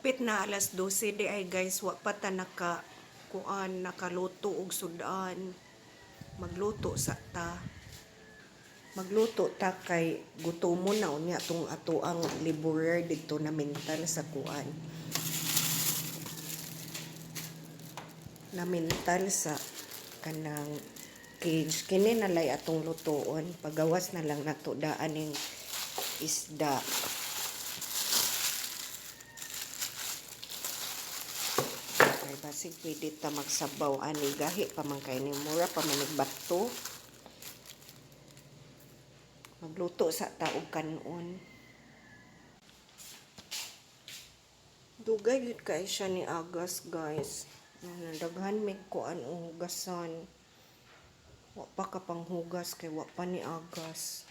Dapit na alas 12 di ay, guys, wa pa ta naka kuan, nakaluto og sudan. Magluto sa ta. Magluto ta kay gutomon na unya tong ato ang laborer didto na mental sa kuan. Na mental sa kanang cage. Kini nalay atong lutoon. Pagawas na lang nato daan ning isda. Kay basig pwede ta magsabaw ani, gahi pa man kay ni, mura pa man bato. Magluto sa ta og kanon. Dugay gyud kay siya ni agas, guys. Daghan may kuan og hugasan. Wa pa ka panghugas kay wa pa ni agas.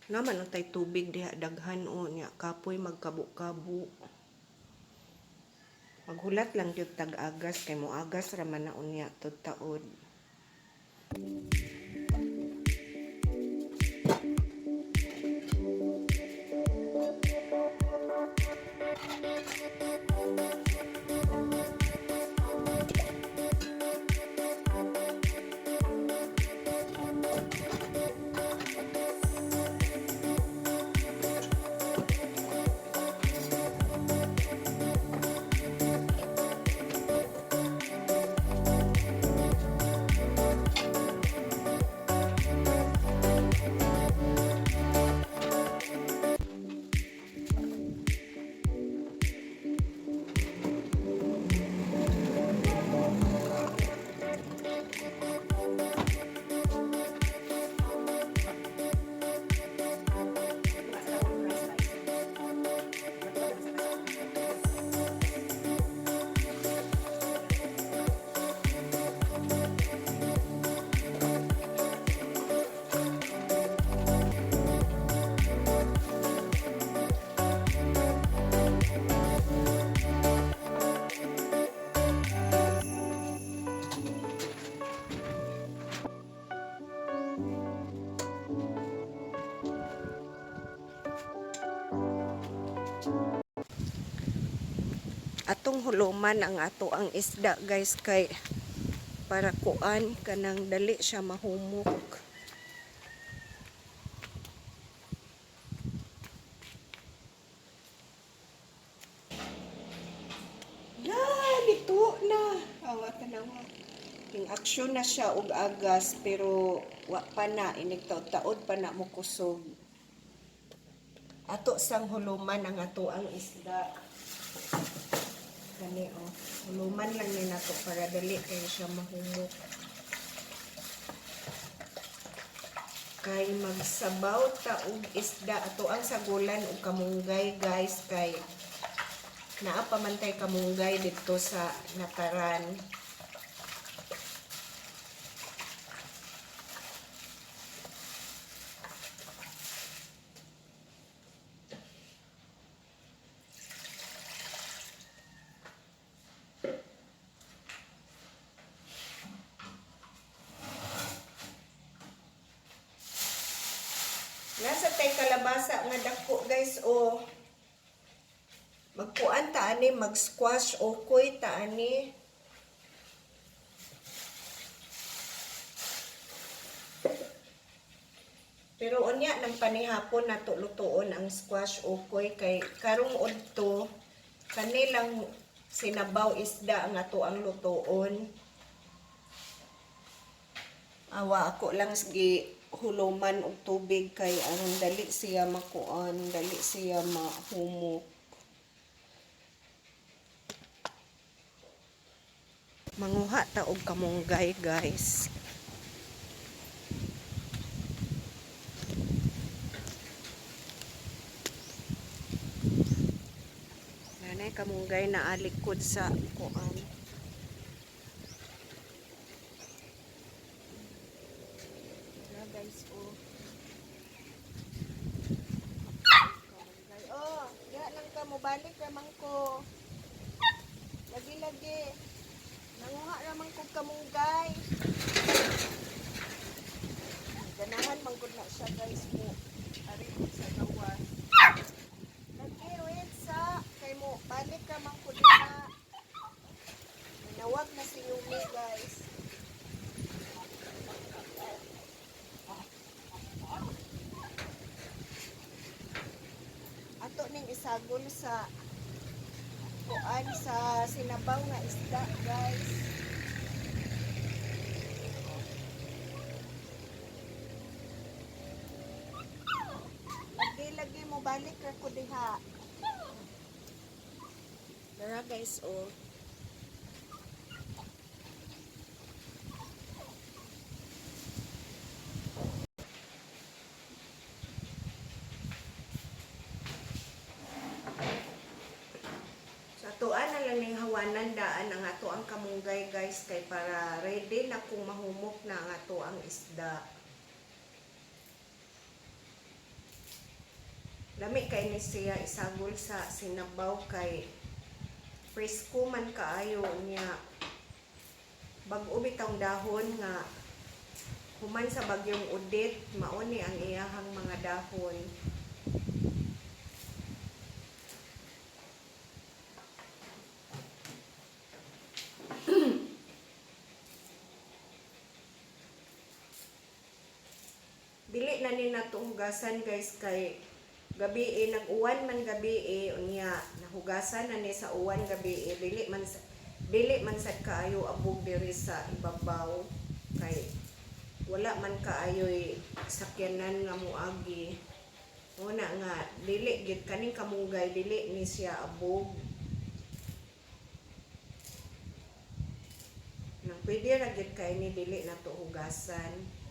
Naman untay tubig diha daghan o nya kapoy magkabo-kabo. Maghulat lang gyud tag agas kay moagas ra man na unya tud taod. Atong huluman ang ato ang isda, guys, kay para kuan kanang dali siya mahumok. La, dito na. Awa, tanawa. King aksyon na siya og agas pero wa pa na inig taod-taod pa na mo kusog. Ato sang huluman ang ato ang isda. Gani oh. Huluman lang ni nato para dali kay siya mahumok. Kay magsabaw ta og isda, ato ang sagulan og kamunggay, guys, kay naa pa man tay kamunggay didto sa nataran. Nasa tay kalabasa nga dako, guys, o magkuan ta ani, mag-squash okoy ta ani. Pero unya ng panihapon nato lutuon ang squash okoy kay karong udto kanilang sinabaw isda ang ato ang lutuon. Awa, ako lang gi huluman og tubig kay aron dali siya makuan, dali siya mahumok. Manguha ta og kamunggay, guys. Nanay kamunggay na alikod sa kuan. Na, guys, oh. Kamunggay. Oh, diha lang ka, mobalik ramang ko. Lagi-lagi. Nanguha ramang kog kamunggay. Ganahan man gud na siya, guys, mo ari sa gawas. Lagi wait sa kay mo balik. ning isagol sa kuan, sa sinabaw nga isda, guys. Lagi lagi mo balik ra ko diha. Dara, guys, oh. Sa atoan na lang ning hawanan daan ang ato ang kamunggay, guys, kay para ready na kung mahumok na ang ato ang isda. Lami kay ni siya isagol sa sinabaw kay presko man kaayo niya. Bag-o bitawng dahon nga human sa bagyong Odette, mao ni ang iyahang mga dahon. Dili na ni nato hugasan, guys, kay gabi nag-uwan man gabi unya nahugasan na ni sa uwan gabi. Dili man sad kaayo abog diri sa ibabaw kay wala man kaayoy sakyanan nga moagi. Una nga dili gyud kaning kamunggay, dili ni siya abog. Nang pwede ra gyud kay ni dili nato hugasan.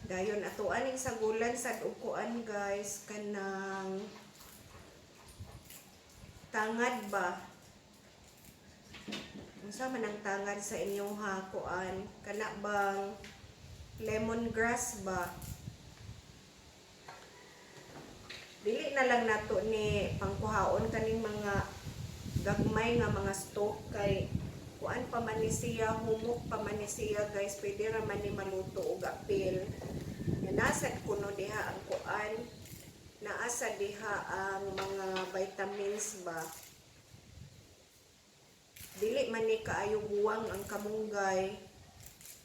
Dayon ato aning sagulan sad og kuan, guys, kanang tangad ba? Unsa man ang tangad sa inyong ha, kuan? Kana bang lemongrass ba? Dili na lang nato ni pangkuhaon kaning mga gagmay nga mga stock kay kuan pa man ni siya, humok pa man ni siya, guys. Pwede ra man ni maluto og apil. Nga nasad kuno diha ang kuan, naasa diha ang mga vitamins ba. Dili man ni kaayo buwang ang kamunggay,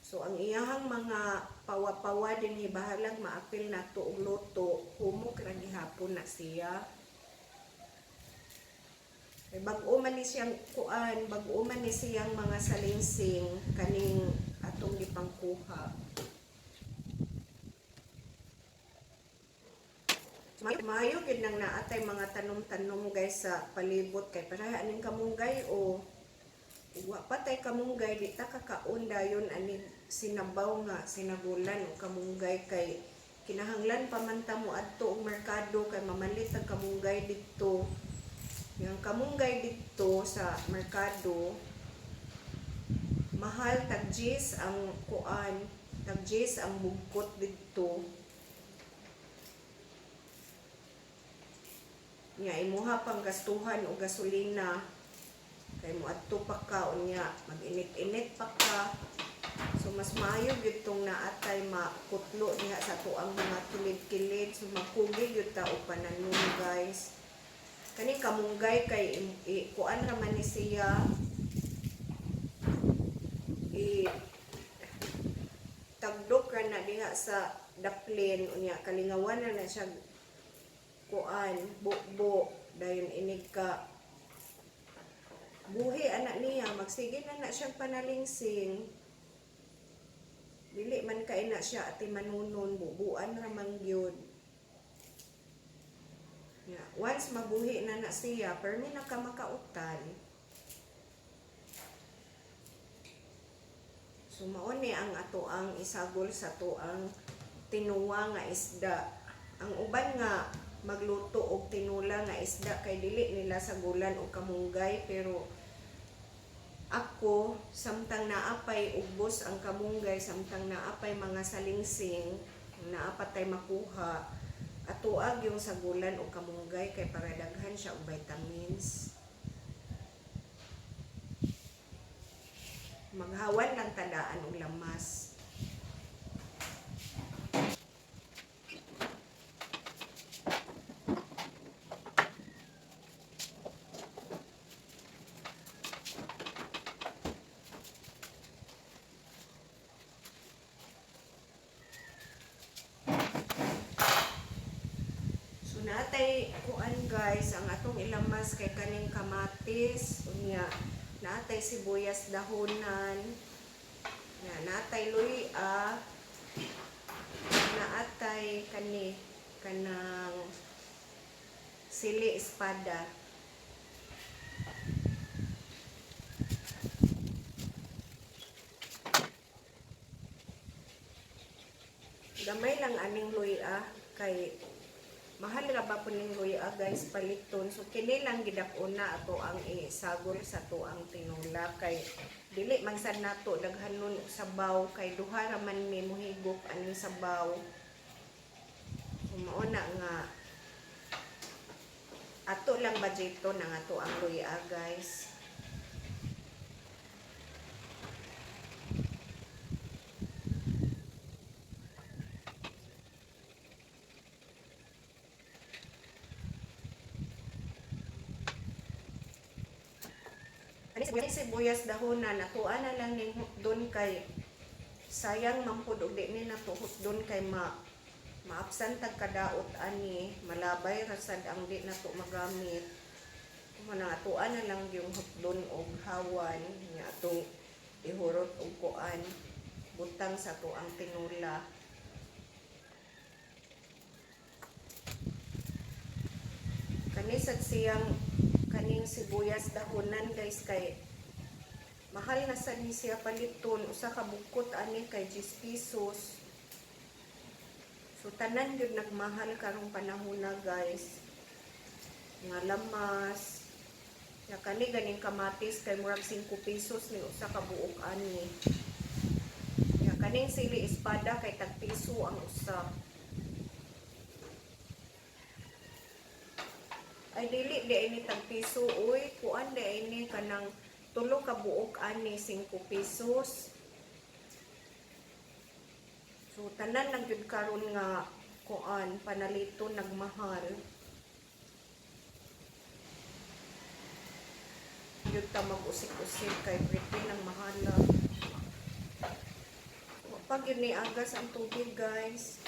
so ang iyahang mga pawa-pawa din bahalag maapil nato og luto, humok ra gihapon na siya. Kay bag-o man ni siyang kuan, bag-o man ni siyang mga salingsing kaning atong gipangkuha. Mayo gyud nang naatay mga tanom-tanom, guys, sa palibot kay pareha aning kamunggay o wa pa tay kamunggay, di ta kakaon dayon ani sinabaw nga sinagulan og kamunggay kay kinahanglan pa man ta mo adto og merkado kay mamalit ang kamunggay didto. Yang kamunggay didto sa merkado mahal, tag ang kuan, tag ang bugkot didto. Nya imuha pang gastuhan og gasolina kay moadto pa ka, unya mag-init-init pa ka. So mas maayo gyud tong naatay makutlo diha sa tuang mga kilid-kilid, so makugi gyud ta og pananom, guys. Kaning kamunggay kay kuan ra man ni siya, i tagdok ra na diha sa daplin, unya kalingawan ra na siya kuan, bukbo, dayon inig ka buhi anak niya, magsige na na siyang panalingsing. Dili man kay na siya ati manunon, bubuan ra man gyud. Ya, once mabuhi na na siya, permi na ka makautan. So mao ni ang ato ang isagol sa tuang tinuwa nga isda. Ang uban nga magluto og tinula nga isda kay dili nila sagulan og kamunggay, pero ako, samtang naapay ubos ang kamunggay, samtang naapay mga salingsing, naapatay makuha, atoag yung sagulan og kamunggay kay para daghan siya og vitamins. Maghawan lang tadaan og lamas. Natay kuan, guys, ang atong ilamas kay kaning kamatis, unya natay sibuyas dahonan, na natay luya, naatay kani kanang sili espada. Gamay lang aning luya kay mahal ra ba po ning luya, guys, paliton. So kini lang gidak-on na ato ang isagol sa tuang tinula kay dili man sad nato daghanon og sabaw kay duha ra man mi mohigop aning sabaw. So mao na nga ato lang budgeton ang ato ang luya, guys. Ani sibuyas dahonan, atoa na lang ning hutdon kay sayang man pud og di ni nato hutdon kay maabsan tag kadaot ani, malabay ra sad ang di nato magamit. Mao na atoa na lang yung hutdon og hawan nga atong ihurot og kuan, butang sa tuang tinula. Kani sad siyang kaning sibuyas dahonan, guys, kay mahal na sad ni siya paliton. Usa ka bukot ani kay 10 pesos. So tanan gyud nagmahal karong panahon na, guys. Nga lamas. Ya kani ganing kamatis kay murag 5 pesos ni usa ka buok ani. Ya kaning sili espada kay tag piso ang usa. Ay, dili di ay ni tag piso oy, kuan di ay ni kanang tulo ka buok ani 5 pesos. So tanan lang gyud karon nga kuan panalito nagmahal. Gyud ta mag-usik-usik kay pretty nang mahala. Wa pa gyud ni agas ang tubig, guys.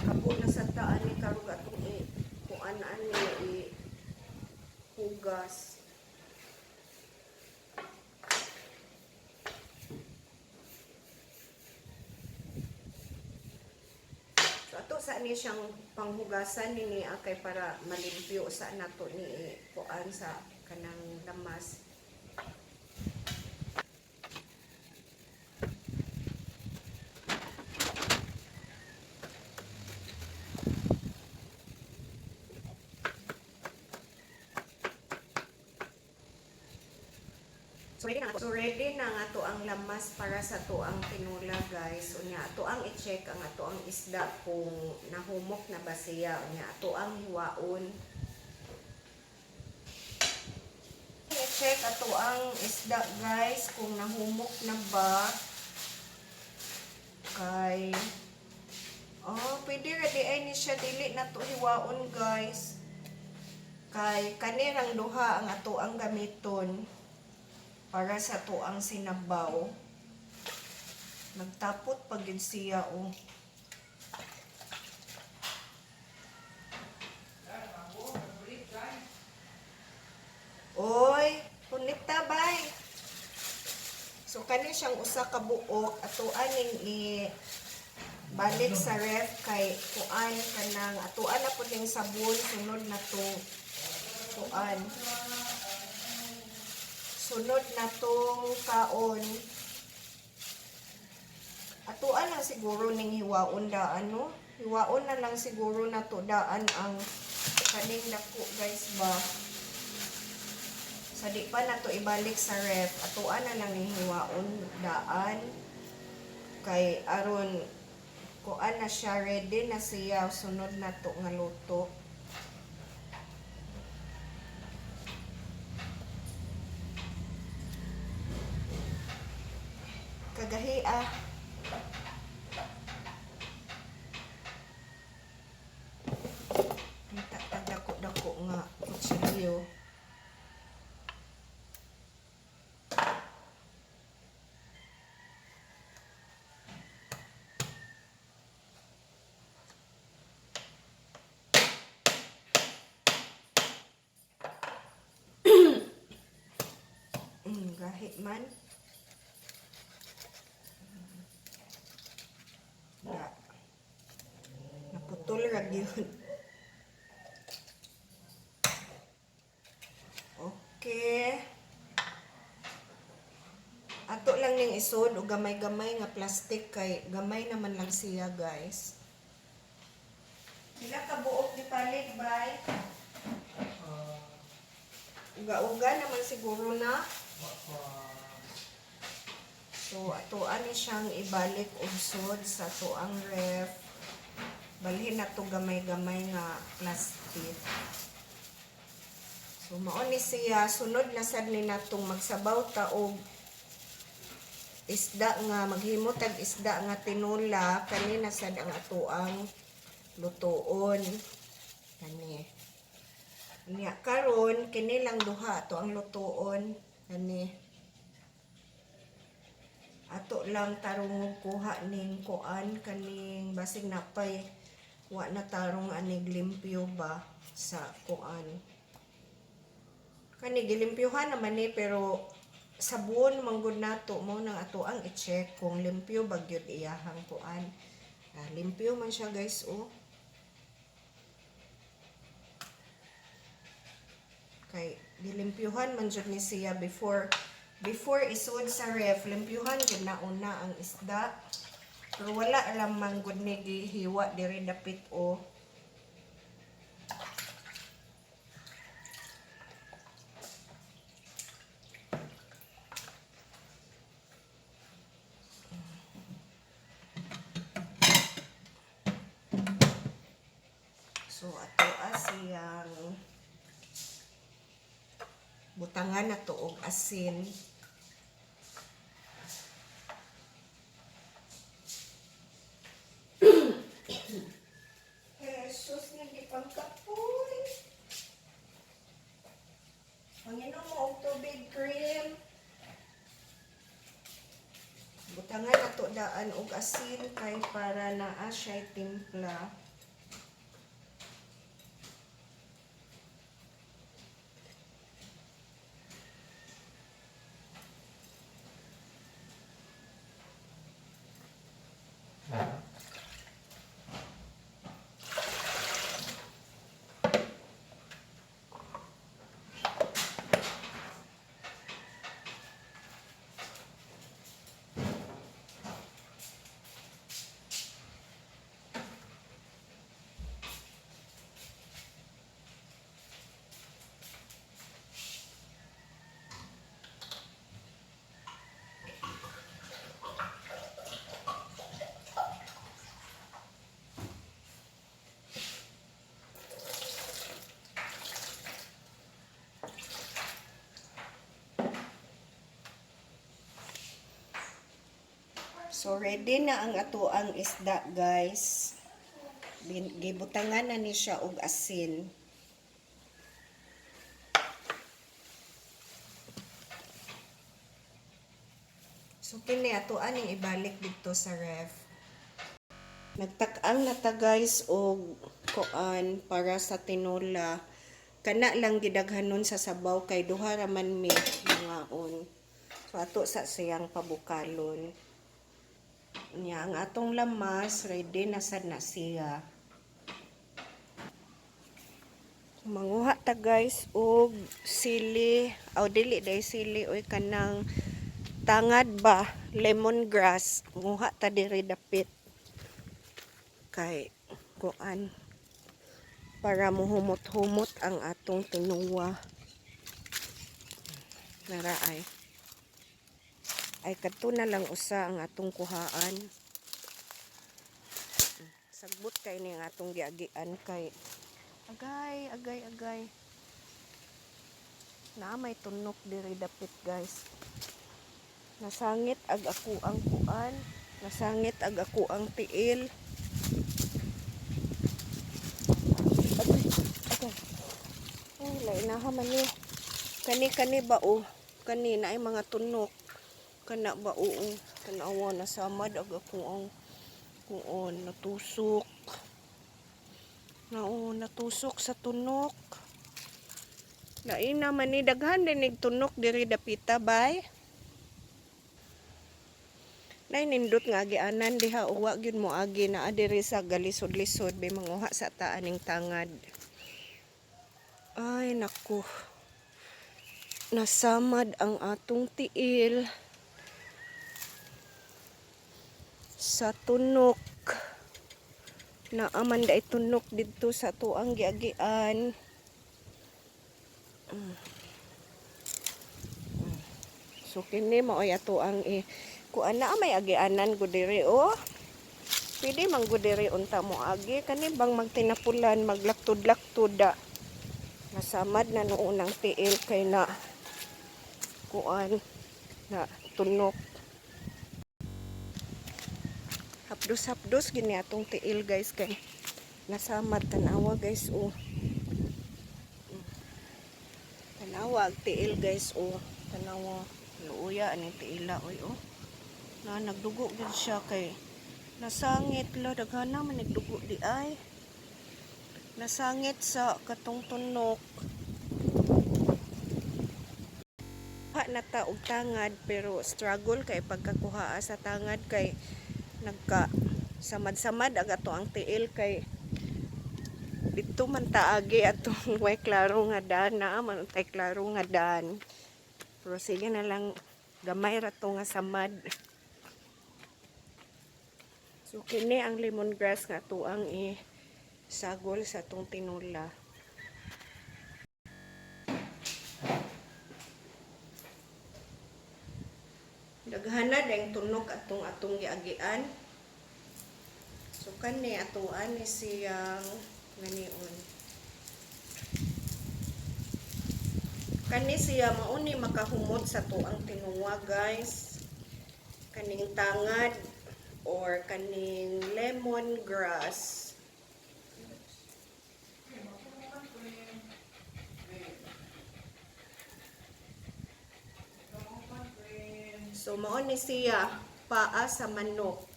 Kabo na sa taan ni karug atong i kuan ani i hugas. So ato sa ni siyang panghugasan ni niya kay para malimpyo sa nato ni kuan sa kanang lamas. So ready na nga to ang lamas para sa tuang tinula, guys. Unya ato ang i-check ang ato ang isda kung nahumok na ba siya. Unya ato ang hiwaon. I-check ato ang isda, guys, kung nahumok na ba. Kay oh, pwede ra di ay ni siya dili na to hiwaon, guys. Kay kanirang duha ang ato ang gamiton para sa tuang sinabaw. Nagtapot pag yun siya, oh. Oy, punita bay. So kani siyang usa ka buok ato aning i balik sa ref kay kuan kanang atuan na pud ning sabon sunod na to kuan. Sunod na tong kaon. Atuan lang siguro ning hiwaon daan, no? Hiwaon na lang siguro na to daan ang kaning dako, guys, ba. Sa di pa na to ibalik sa ref, atuan na lang ning hiwaon daan kay aron kuan na siya, ready na siya sunod na to nga luto. Kagahi ah. Kita tag dako-dako nga kutsilyo. Dali man. Da. Naputol ra gyud. Okay. Ato lang ning isod og gamay-gamay nga plastic kay gamay naman lang siya, guys. Pila ka buok gipalit, bay? Uga-uga naman siguro na. So ato ani siyang ibalik og sud sa atoang ref. Balhin na to gamay-gamay nga plastic. So mao ni siya, sunod na sad ni natong magsabaw ta og isda nga maghimo tag isda nga tinula, kani na sad ang atoang lutuon kani. Nya karon kini lang duha ato ang lutuon kani. Ato lang tarong kuha ning kuan kaning basig napay wa na tarong anig limpyo ba sa kuan. Kani gilimpyuhan naman ni, pero sabon manggod nato mo nang ato ang i-check kung limpyo ba gyud iyahang kuan. Ah, limpyo man siya, guys, oh. Kay gilimpyuhan man jud ni siya before before isud sa ref, limpyuhan gyud na una ang isda. Pero wala lamang gud ni gihiwa diri dapit, oh. So ato siyang butangan na to og asin. Jesus, nagipangkapoy. Panginom mo og tubig, cream. Butangan na to daan og asin kay para naa siya timpla. So ready na ang atoang isda, guys. Gibutangan na ni siya og asin. So kini ato aning ibalik didto sa ref. Nagtak-ang na ta, guys, og kuan para sa tinola. Kana lang gidaghanon sa sabaw kay duha ra man mi mangaon. So ato sa siyang pabukalon. Nya ang atong lamas ready na sad na siya. Manguha ta, guys, og sili, aw dili day sili oy, kanang tangad ba, lemongrass. Nguha ta diri dapit kay kuan para muhumot-humot ang atong tinuwa. Nara ay. Ay, kadto na lang usa ang atong kuhaan. Sagbot kay ni ang atong giagian kay agay, agay, agay. Na may tunok diri dapit, guys. Nasangit ag ako ang kuan. Nasangit ag ako ang tiil. Agay, agay. Ay, lain na man ni. Kani kani ba, oh. Kani na ay mga tunok. Kana ba, oo. Tanawa na samad ag ako ang kuon natusok. Nao, natusok sa tunok. Lain naman ni, daghan din nig tunok diri dapita, bay. Nay nindot nga agianan diha, uwa gyud mo agi naa diri sa galisod-lisod bay manguha sa ta aning tangad. Ay naku. Nasamad ang atong tiil sa tunok. Naa man day tunok didto sa tuang giagian. So kini maoy ato ang i kuan na may agianan gud diri oh. Pwede man gud diri unta mo agi kani bang magtinapulan maglaktod-laktod da. Nasamad na noon ang tiil kay na kuan na tunok. Hapdos-hapdos gini atong tiil, guys, kay nasamad. Tanawa, guys, oh. Tanawa ang tiil, guys, oh. Tanawa. Luuya ani tiila oy oh. Na nagdugo gid siya kay nasangit la daghana man nagdugo di ay. Nasangit sa katong tunok. Kuha na ta og tangad pero struggle kay pagkakuha sa tangad kay nagka samad-samad ang ato ang tiil kay dito man taagi atong way klaro nga daan na man tay klaro nga daan. Pero sige na lang, gamay ra to nga samad. So kini ang lemongrass nga tuang i sagol sa atong tinula. Daghana dayong tunok atong atong giagian. So kani atuan ni siyang nganion. Kani siya mauni makahumot sa tuang tinuwa, guys. Kaning tangad or kaning lemongrass. So mao ni siya paa sa manok.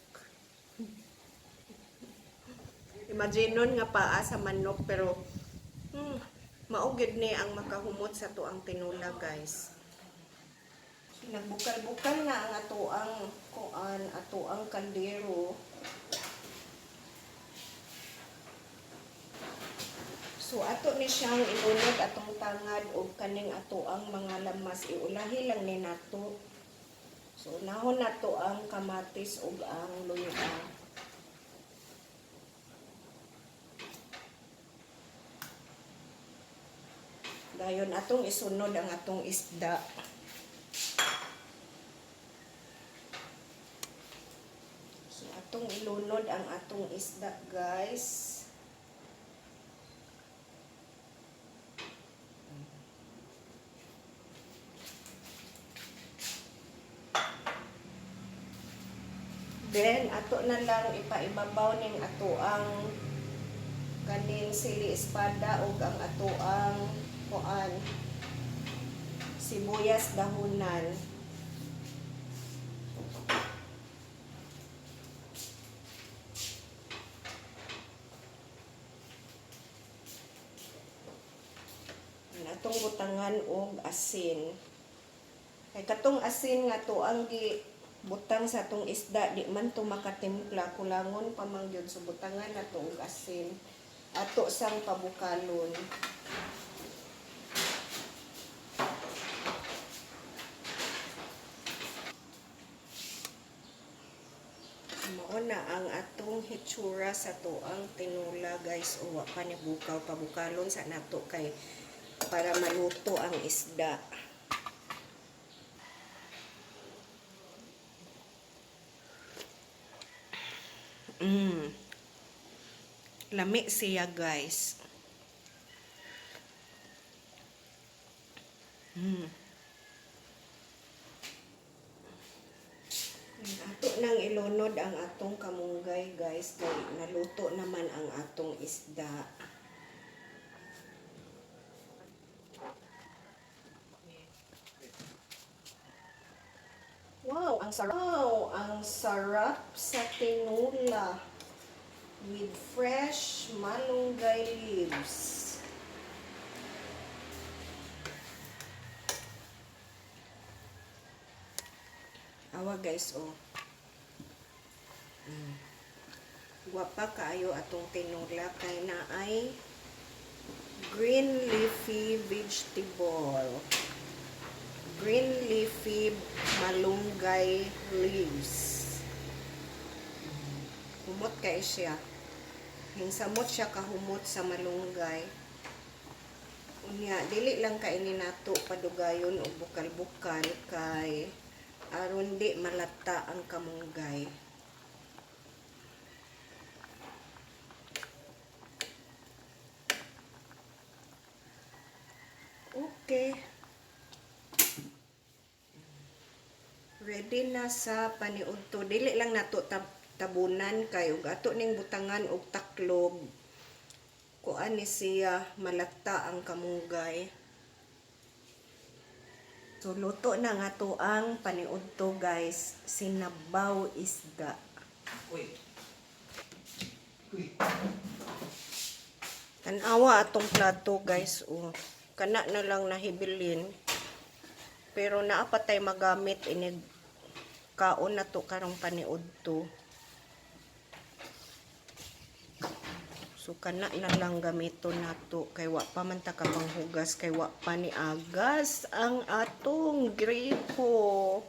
Imagine nun nga paa sa manok pero mao gyud ni ang makahumot sa tuang tinula, guys. Nagbukal-bukal na ang atoang kuan, atoang kaldero. So ato ni siyang ilunod atong tangad og kaning atoang mga lamas, iulahi lang ni nato. So unahon nato ang kamatis ug ang luya. Dayon atong isunod ang atong isda. So atong ilunod ang atong isda, guys. Then ato na lang ipaibabaw ning ato ang kaning sili espada ug ang ato ang kuan sibuyas dahunan. Atong butangan og asin. Kay katong asin nga tuang gi butang sa atong isda di man to makatimpla, kulangon pa man gyud, so butangan nato og asin. Ato sang pabukalon. Mao na ang atong hitsura sa tuang tinula, guys, o wa pa ni bukaw, pabukalon sa nato kay para maluto ang isda. Lami siya, guys. Ato nang ilunod ang atong kamunggay, guys, kay naluto naman ang atong isda. Wow, ang sarap. Wow, ang sarap sa tinula with fresh malunggay leaves. Awa, guys, oh. Gwapa kaayo atong tinula kay naay green leafy vegetable. Green leafy malunggay leaves. Humot kay siya. Hingsamot siya kahumot sa malunggay. Unya, dili lang kaini nato padugayon og bukal-bukal kay aron di malata ang kamunggay. Okay. Ready na sa paniudto. Dili lang nato tabunan kay ug ato ning butangan og taklob. Kuan ni siya, malata ang kamunggay. So luto na nga to ang paniudto, guys. Sinabaw isda. Uy. Uy. Tanawa atong plato, guys, oh. Kana na lang nahibilin. Pero naa pa tay magamit inig kaon na to karong paniudto. So kana na lang gamiton nato kay wa pa man ta kapanghugas kay wa pa ni agas ang atong gripo.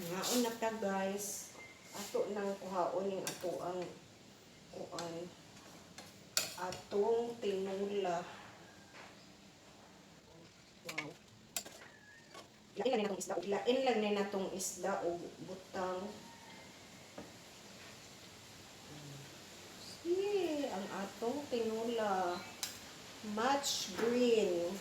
Ngaon na ta, guys. Ato nang kuhaon ning ato ang kuan, atong tinula. Wow. Lain lang ni natong isda. Lain lang ni natong isda og butang. See, ang atong tinula. Much green.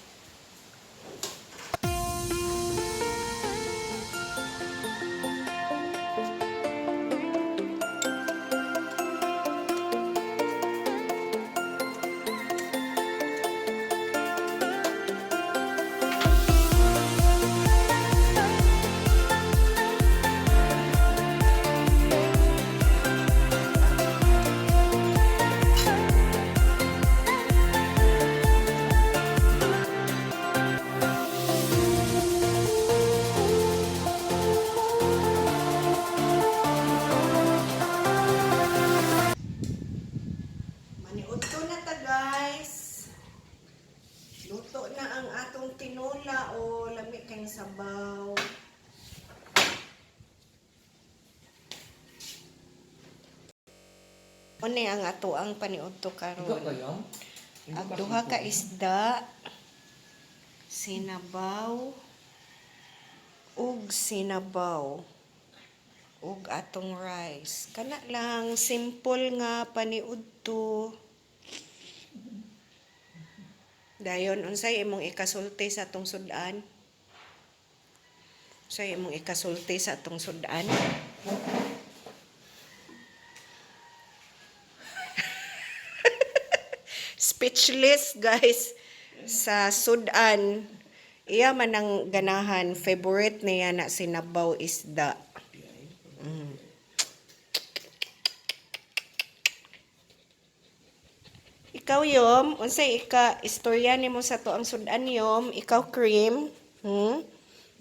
Maniudto na ta, guys. Luto na ang atong tinula o lami kay sabaw. One ang ato ang paniudto Iga karon. kayo? Ang duha ka isda, sinabaw, ug sinabaw, ug atong rice. Kana lang simple nga paniudto. Dayon, unsay imong ikasulti sa atong sudan? Unsay imong ikasulti sa atong sudan? Speechless, guys, sa sudan. Iya man ang ganahan, favorite niya na sinabaw isda. Ikaw, Yom, unsay ika istorya nimo sa tuang sudan, Yom? Ikaw, Cream?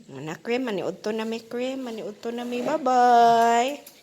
Na, Cream, maniudto na mi, Cream, maniudto na mi. Bye-bye.